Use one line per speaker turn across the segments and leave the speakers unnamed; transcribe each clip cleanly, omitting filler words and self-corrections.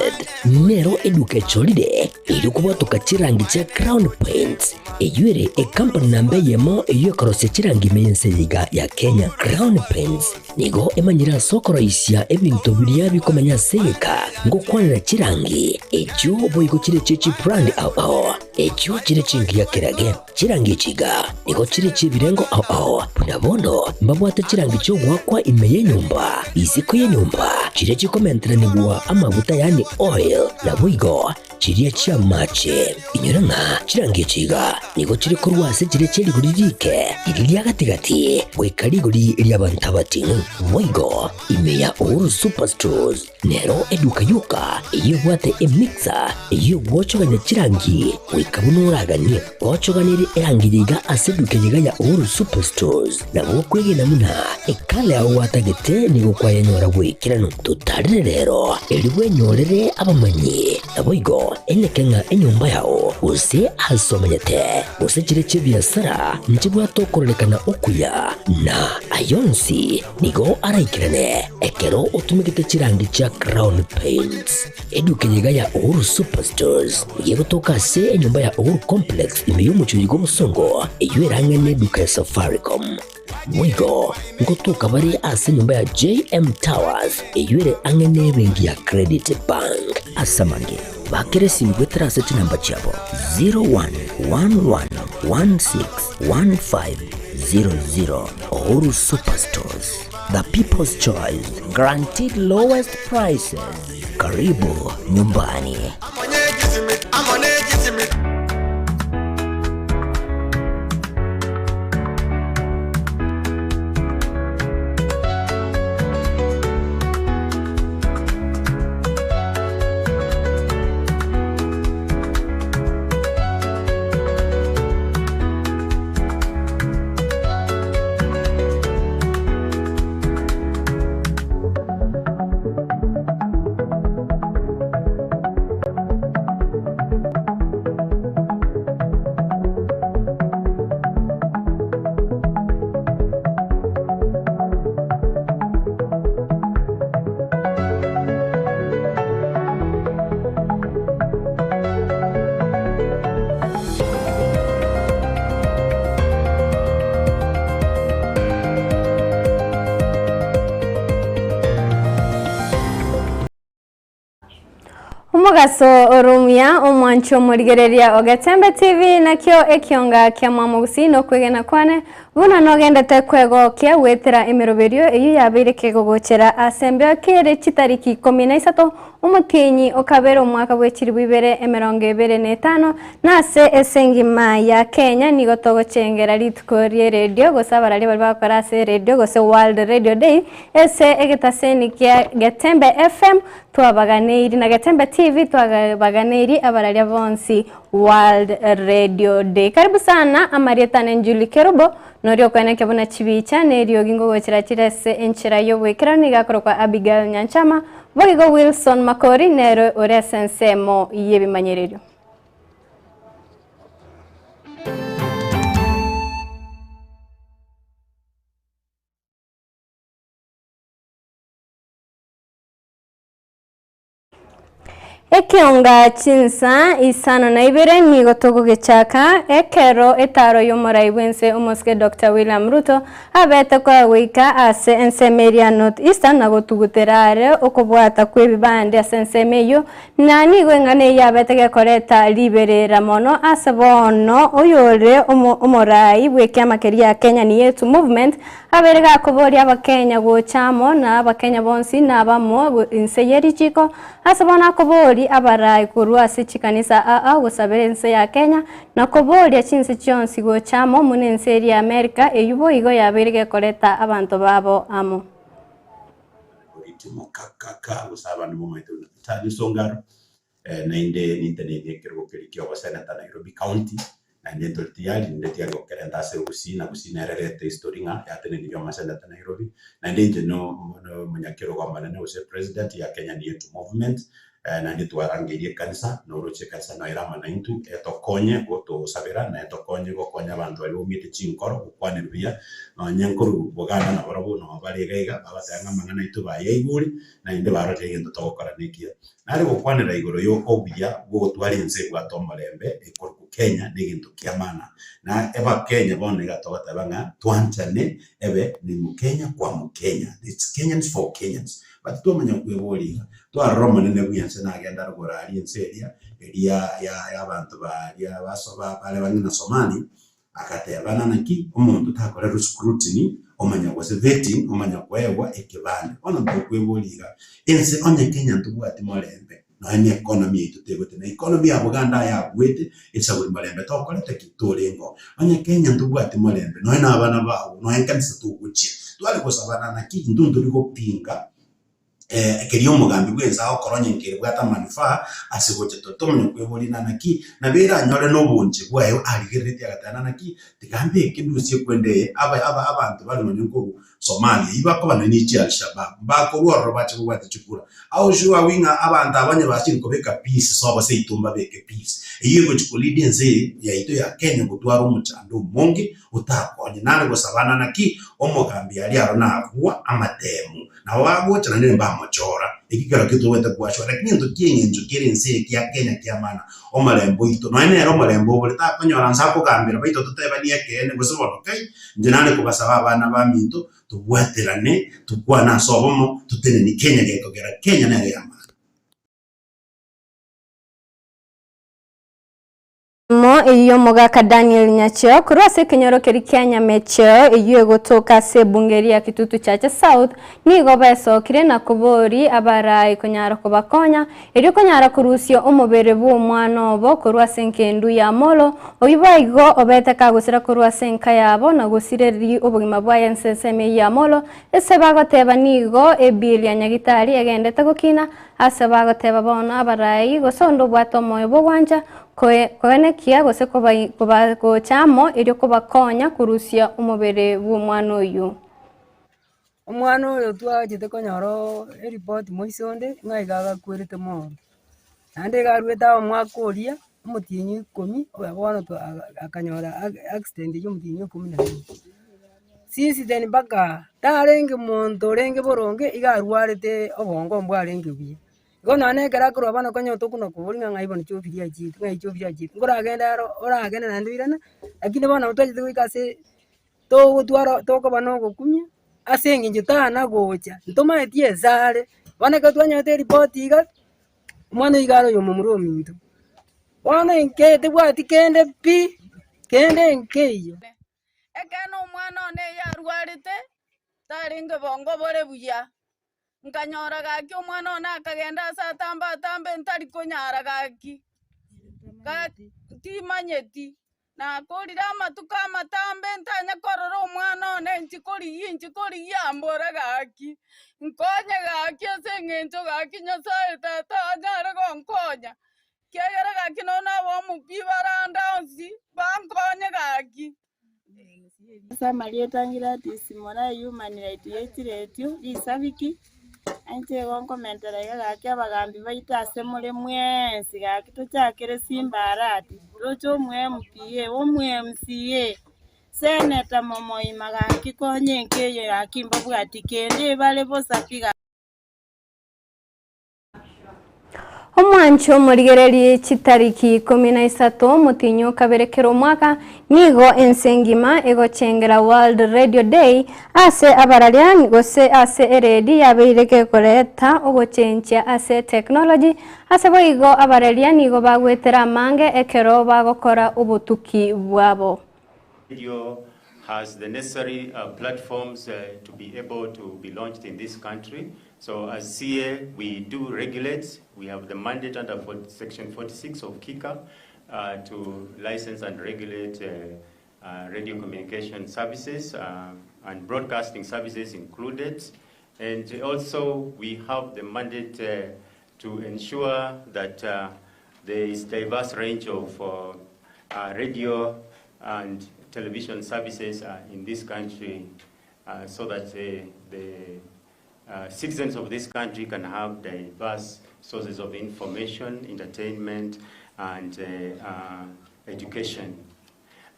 Limited nero eduka echorire erio kobwatoka chirangi chia Crown Paints, eyio ere ekampani namba eyemo eyio ekorosia chirangi ime y'ense eye iga ya Kenya. Crown Paints nigo emanyire ase okoroisia ebinto biria bikomenya ase egeka ngokwanera chirangi echio boigo chire chie chibrand ao ao echio chire chingiya kerage. Chirangi echi iga nigo chire chi'ebirengo ao ao, buna bono mbabwate chirangi chi'ogoakwa ime y'enyomba, isiko y'enyomba, chiria chikomenteranigwa amaguta yaani oil, naboigo chiria chi'amache. Inyora ng'a chirangi echi iga nigo chire korwa ase chiria chie rigori riike, riria ria gati-gati, goika rigori ri'abanto abating'u. Boigo ime ya Uhuru Superstores Nero eduka yoka eyio ebwate emixer eyio egwochogania chirangi goika buna oraganie. Gochoganerie erangi eye iga ase eduka eye iga ya Uhuru Superstores nabo okwegena buna ekala yao gwatagete nigo kwayenyora bw'ekeranu. Totarere rero erio bwenyorere abamanyi naboigo eneke ng'a enyomba yao gose ase omenyete gose chire chi'ebiasara nchibwate okororekana okuya na ayonsi Nigo araikerane ekero otumegete chirangi chia Crown Paints. Eduka eye iga ya Uhuru Superstores nigo egotoka ase enyomba ya Uhuru Complex ime y'omochie oyo bw'obosongo eyio erang'e neduka ya Safaricom. Boigo ngotoka bare ase enyomba ya JM Towers eyio ere ang'e nebenki ya Credit Bank. Ase amange, bakera esimi goetera ase chinamba chiabo 0111161500. Uhuru Superstores, the people's choice, guaranteed lowest prices. Karibu nyumbani.
Omogaso ore omuya, omwanchi omorigereria o Getembe TV, nakio ekionga kia Mwamogusii na okwegena kwane, buna nogendete kwegokia goetera emeroberio eyio yabeire kegogochera ase embeo kere chitariki ikomi na isato Omotienyi o kabere omwaka bwe chilifu ibere 25, na ase ense engima ya Kenya nigo togochengera rituko ri'eredio gose abararia baria bagokora ase eredio gose World Radio Day ase egetaseni kia Getembe FM twabaganeirie na Getembe TV twabaganeirie abararia bonsi World Radio Day. Karibu sana amarieta ane Julie Kerubo noria okoenekia buna chibicha na eriogi ngogochera chire ase enchera y'oboikeranu nigo akorokwa Abigail Nyanchama Boigo Wilson Makori nere ore ase ensemo y'ebimanyererio. Ekeonga chinsa isano na ibere nigo togogechaka ekero etaro y'omorai bw'ense omosike Doctor William Ruto abete koa goika ase ensemo eria North Eastern na gotugutera are okobwata kw'ebibande ase ensemo eyio na nigo eng'ana eyio yabete gekoreta riberera mono ase bono oyore omorai bw'ekiama keria Kenya Ni Yetu Movement Abeire gakoboria Abakenya gocha amo na Abakenya bonsi na abamo inse ye richiko, ase bono akoboria abarai korwa ase chikanisa aa gosabera ense ya Kenya, na koboria chinse chionsi gocha amo buna ense eria ya Amerika eyio boigo yabeire gekoreta abanto babo amo.
Ritimo ka ka ka gose abande momaete buna Vitalis Ongaro, naende nintenenie ekerogo keria kia oboseneta Nairobi County, Naende ntori tiyari, ninde tiyari gokerenta ase Gusii, na Gusii nere erete history ng'a yatenenirie omoseneta Nairobi. Naende inche no omonyakerogo omonene gose president ya Kenya Ni Yetu Movement. Naende twarangeirie ekanisa, na oroche ekanisa noyo ere amo naintwe, etokonye gotosabera, na etokonye gokonya abanto baria baumete chinkoro gokwanerwa buya, nonye nkorwa Buganda nabarabwo noo bare iga iga, babatebia ng'a amang'ana aito bayaigure, naende barorire egento togokora nekiya. Nare gokwanera igoro ya obuya bw'ogotwara ense ebwate omorembe ekorokwa Kenya negento kia maana. Na Abakenya bono iga togoteba ng'a twanchane ebe ni Mokenya kwa Mokenya, it's Kenyans for Kenyans. But twamanya kweboria iga, twarora omonene bw'ense nagenda rogoro aria ense eria, eria ya ya abanto baria baso bare bang'e na Somali, agateba ng'a naki omonto takorerwe scrutiny omanya gose vetting omanya koegwa ekebande. Bono tokweboria iga, ense onye Kenya ntobwati morembe, nonya na economy yaito tegote, na economy ya Buganda yagwete, esaburi morembe tokorete ki? Torenge oo. Onye Kenya ntobwati morembe, nonya na abana bago, nonya ekanisa togochia. Tware gosabana naki intwe ntori gopinga keria omogambi bwense agokora onye nkerebwate amanufaa ase gocha tore. Tomanye kweboria ng'a naki, nabo eranyore na obonche bwaye arigereretie agateba ng'a naki, tiga mbeke ndusie kwenda eye aba aba abanto bare nonye nkorwa Somalia, eyio bakoba nonye ne chi Alshabab, mbakorwa ororo bache kobwata chikura. Ao sure agwo ng'a abanto aba onye bachire kobeka peace sobo seito mbabeke peace. Eyio egochi ko lead ense eye yaito ya Kenya gotwara omochando omonge otakonye. Nare gosabana naki omogambi aria aro nabua amatemu nabo bagocha naende mbamochora. Eki kero ki tobwate kwashwa lakini egento kia eng'encho kere ense eye kia Kenya kia maana omorembe oito. Nonye nere omorembe obore takonyora nse akogambera baito totebanie ekeene gose bono kai inche nare kobasaba abana baminto tobwaterane tokwane ase obomo totenenie Kenya gekogera Kenya nere ya maana.
Emo eyio y'omogaka Daniel Nyacheo korwa ase ekenyoro keria kia Nyamecheo eyio egotoka ase ebunge eria ya Kitutu Chache South nigo besokire na kobori abarai konyara kobakonya erio konyara korusia omobere bw'omwana obo korwa ase enkendu ya Molo oyio boigo obete kagosira korwa ase enka yabo na gosireri obogima bwaye ense ensemo eyio ya Molo ase bagoteba nigo ebill ya Nyagitari egendete gokina Ase bagoteba bono abarai, gose onde obwate omoyo bw'ogwancha koenekia gose gocha amo erio kobakonya korusia omobere bw'omwana oyio.
Omwana oyo twachete konyora eripoti moiso onde ng'a iga agakwerete mono, naende iga aruete omwaka oria omotienyi ikomi oyo bono akanyora accident eywo omotienyi ikomi na ibere. Since then mpaka tarenge monto orenge boronge iga arwarete obongo mbwarenge buya. Igo nonye na ekero akorwa bono konya tokona koboria ng'a ng'ai bono chiofiri achiete, ng'ai chiofiri achiete, nkoragende aro oragende naende oirane, lakini bono nabo twachete goika ase togotwara tokoba na ogokumia ase eng'encho tana gocha, ntomaeti ense are, bono ekero twanyorete eripoti iga, omwana oyo iga are oyo omomura ominto. Bono inke tebwati kende pi, kende nkeiyo.
Ekeene omwana one eye arwarete, tarenge bongo bore buya. Nkanyora gaki omwana one akagenda ase atambe atambe ntari konyara gaki, gaki timanyeti. Nakorire amatuko amatambe ntanye korora omwana one inchi korigia inchi korigia ambore gaki. Nkonye gaki ase eng'encho gaki Nyasaye tata anyare gonkonya. Ekiagera gaki nonya nabaomokia barande onsi, bankonye gaki.
Ase amarieta Gladys Moraa Human Right ye chiretio risabiki, inche igo nkomentera iga gaki abagambi baito ase more mwensi gaki tochakere Simba Arati, toche omo MPA, omo MCA, Senator momoima gaki konya enka eye gaki mbabwati kende ebare bosa pi gaki.
Omwancho omorigererie chitariki 13 omotienyi o kabere kera omwaka nigo ense engima egochengera World Radio Day ase abararia gose ase eredi yabeire gekoreta ogochenchia ase technology ase boigo abararia nigo bagwetera amange ekero bagokora obotuki bwabo.
Radio has the necessary platforms to be able to be launched in this country. So as CA we do regulate, we have the mandate under section 46 of KICA to license and regulate radio communication services and broadcasting services included. And also we have the mandate to ensure that there is diverse range of radio and television services in this country so that the citizens of this country can have diverse sources of information, entertainment, and education.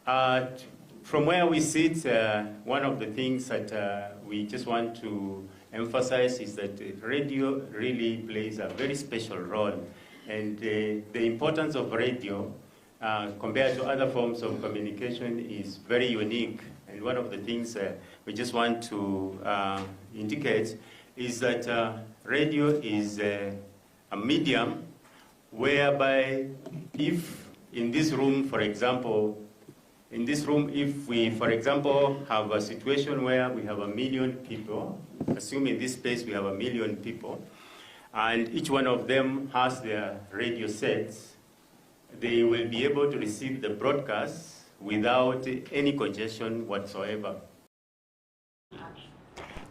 From where we sit, one of the things that we just want to emphasize is that radio really plays a very special role. And the importance of radio compared to other forms of communication is very unique. And one of the things we just want to indicate is that radio is a medium whereby if in this room, for example, in this room, if we, for example, have a situation where we have 1 million people, assume in this space we have 1 million people, and each one of them has their radio sets, they will be able to receive the broadcast without any congestion whatsoever.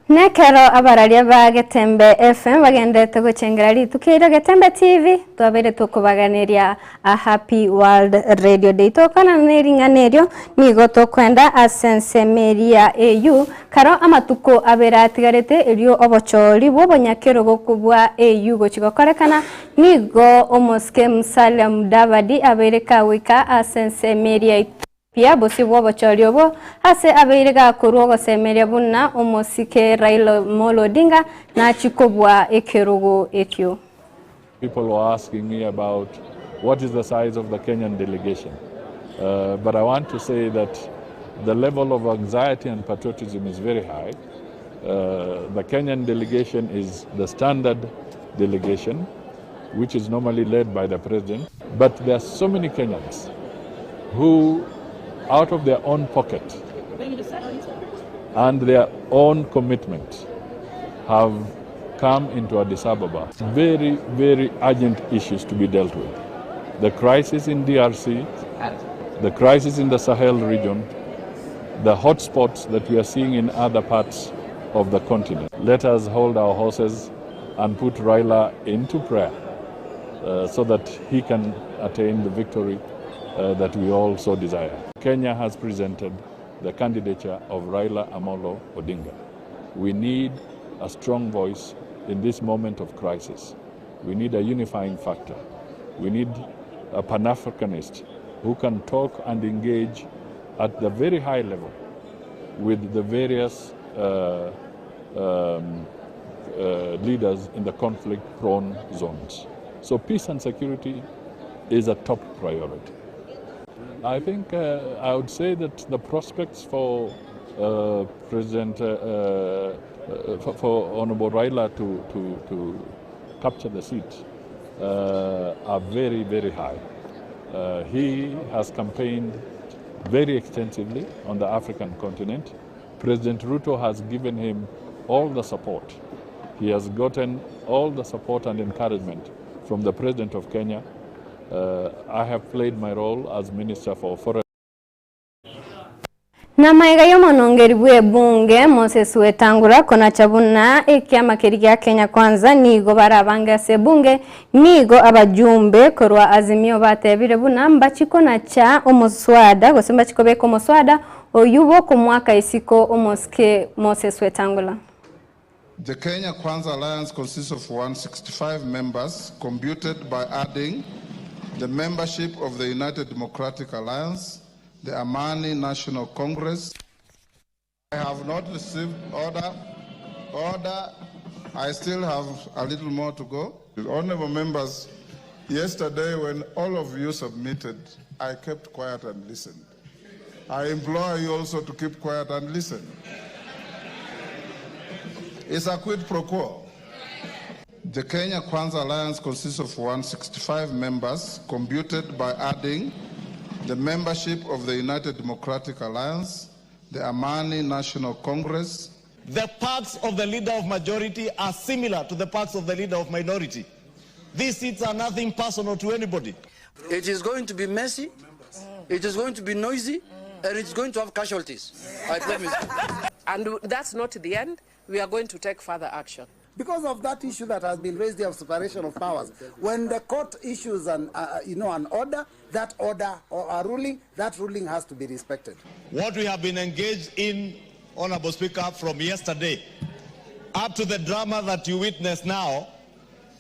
Nekero abararia ba Getembe FM bagendete gochengera rituko Getembe TV twabere tukubaganiria a Happy World Radio Day tokana nering'anerio nigo tokwenda asensemeria AU karo amatuko abera atigarete erio obochori bw'obonyakero gokubwa AU gochigokorekana nigo omosike Musalia Mudavadi abere kawika asensemeria pia bosi bw'obochori obo ase abeire gakorwa ogosemeria buna omosike Raila Amolo Odinga nachikobwa ekerogo ekio.
People were asking me about what is the size of the Kenyan delegation. But I want to say that the level of anxiety and patriotism is very high. The Kenyan delegation is the standard delegation, which is normally led by the president. But there are so many Kenyans who, out of their own pocket and their own commitment, have come into Addis Ababa. Very, very urgent issues to be dealt with. The crisis in DRC, the crisis in the Sahel region, the hotspots that we are seeing in other parts of the continent. Let us hold our horses and put Raila into prayer so that he can attain the victory that we all so desire. Kenya has presented the candidature of Raila Amolo Odinga. We need a strong voice in this moment of crisis. We need a unifying factor. We need a Pan-Africanist who can talk and engage at the very high level with the various leaders in the conflict-prone zones. So peace and security is a top priority. I think I would say that the prospects for President, for Honorable Raila to capture the seat are very, very high. He has campaigned very extensively on the African continent. President Ruto has given him all the support. He has gotten all the support and encouragement from the President of Kenya. I have played my role as Minister for Foreign.
Na maiga yomonongeri bwe bunge Moses Wetangula kona chabuna ekiama keri gia Kenya Kwanza nigo barabange ase bunge nigo abajumbe korwa Azimio batebire buna mbachiko na cha omuswada gose mbachiko beko omuswada oyubo kumwaka isiko omoske Moses Wetangula.
The Kenya Kwanza Alliance consists of 165 members computed by adding the membership of the United Democratic Alliance, the Amani National Congress. I have not received order. Order. I still have a little more to go. Honorable members, yesterday when all of you submitted, I kept quiet and listened. I implore you also to keep quiet and listen. It's a quid pro quo. The Kenya Kwanza Alliance consists of 165 members, computed by adding the membership of the United Democratic Alliance, the Amani National Congress.
The parts of the leader of majority are similar to the parts of the leader of minority. These seats are nothing personal to anybody.
It is going to be messy, it is going to be noisy, and it's going to have casualties. I promise.
And that's not the end. We are going to take further action.
Because of that issue that has been raised here of separation of powers, when the court issues an order, that order or a ruling, that ruling has to be respected.
What we have been engaged in, Honorable Speaker, from yesterday Up to the drama that you witness now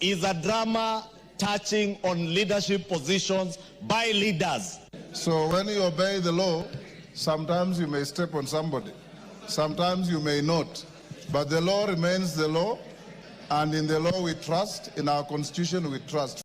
is a drama touching on leadership positions by leaders.
So when you obey the law, sometimes you may step on somebody, sometimes you may not. But the law remains the law, and in the law we trust, in our constitution we trust.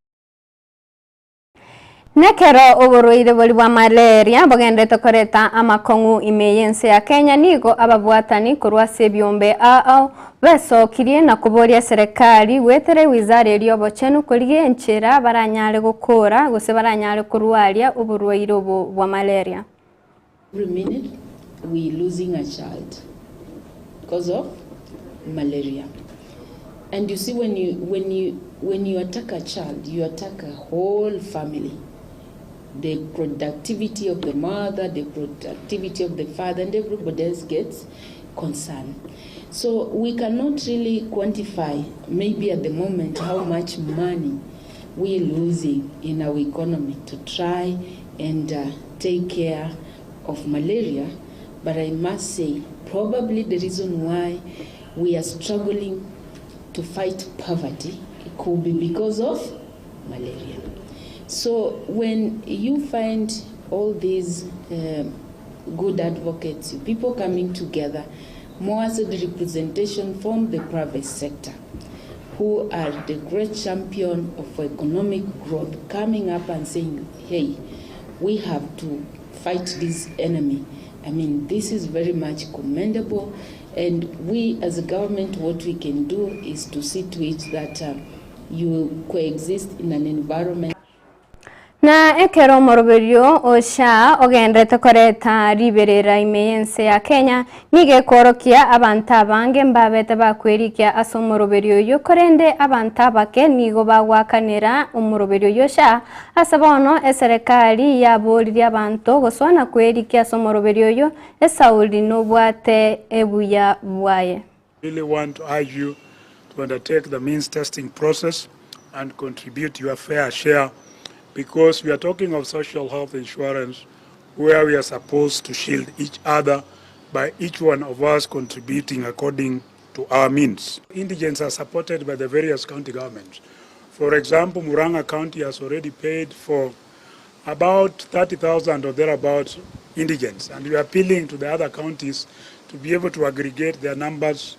Nekero oborwaire boria bwa malaria bogenderete koreta amakong'u ime y'ense ya Kenya, nigo ababwatani korwa ase ebiombe ao besokirie na koboria eserekari goetera ewizara eria y'obochenu korigia enchera baranyare gokora gose baranyare korwaria oborwaire obo bwa malaria.
Every minute we losing a child because of malaria and you see when you when you when you attack a child you attack a whole family the productivity of the mother the productivity of the father and everybody else gets concerned so we cannot really quantify maybe at the moment how much money we're losing in our economy to try and uh, take care of malaria but I must say probably the reason why we are struggling to fight poverty could be because of malaria. So when you find all these uh, good advocates, people coming together, more as a representation from the private sector, who are the great champion of economic growth, coming up and saying, hey, we have to fight this enemy. I mean, this is very much commendable. And we, as a government, what we can do is to see to it that uh, you coexist in an environment.
Na ekero omoroberio o SHA ogenderete koreta riberera ime y'ense ya Kenya, nigo ekworokia abanto abange mbabete bakwerikia ase omoroberio oyio korende abanto abake nigo bagwakanera omoroberio oyio SHA ase bono eserekari yaboririe abanto gosoa na kwerikia ase omoroberio oyio esauri nobwate ebuya bwaye.
Really want to urge you to undertake the means testing process and contribute your fair share because we are talking of social health insurance where we are supposed to shield each other by each one of us contributing according to our means. Indigents are supported by the various county governments. For example, Murang'a County has already paid for about 30,000 or thereabouts indigents, and we are appealing to the other counties to be able to aggregate their numbers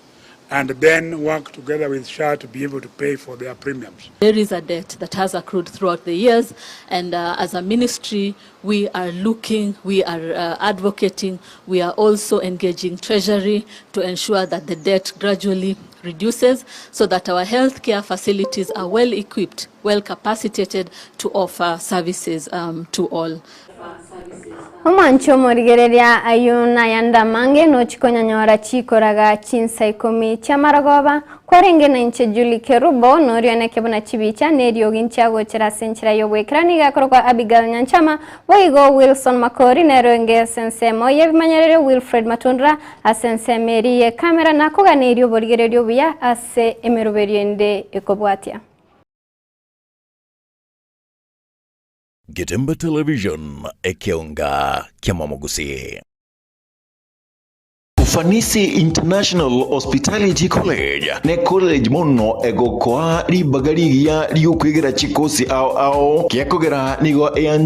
and then work together with SHA to be able to pay for their premiums.
There is a debt that has accrued throughout the years, and uh, as a ministry, we are looking, we are uh, advocating, we are also engaging Treasury to ensure that the debt gradually reduces so that our healthcare facilities are well equipped, well capacitated to offer services um, to all.
Omwanchi omorigereria ayio nayande amange nochi konyanyora chikoraga chinsa ikomi chi'amarogoba, kwarenge nainche Julie Kerubo, norioneke buna chibicha na eriogi nchiagochera ase enchera y'ogoekerania nigo akorokwa Abigail Nyanchama, boigo Wilson Makori nere oenge ase ensemo y'ebimanyererio Wilfred Matundura ase ensemo eria y'ekamera nakoganeirie oborigereria obuya ase emeroberio ende ekobwatia.
Getembe Television, ekeonga kiamamogusii.
Ufanisi International Hospitality College ne college mono egokoa ribaga rigiya riokwegera chikosi ao ao gekogera nigo eanchire.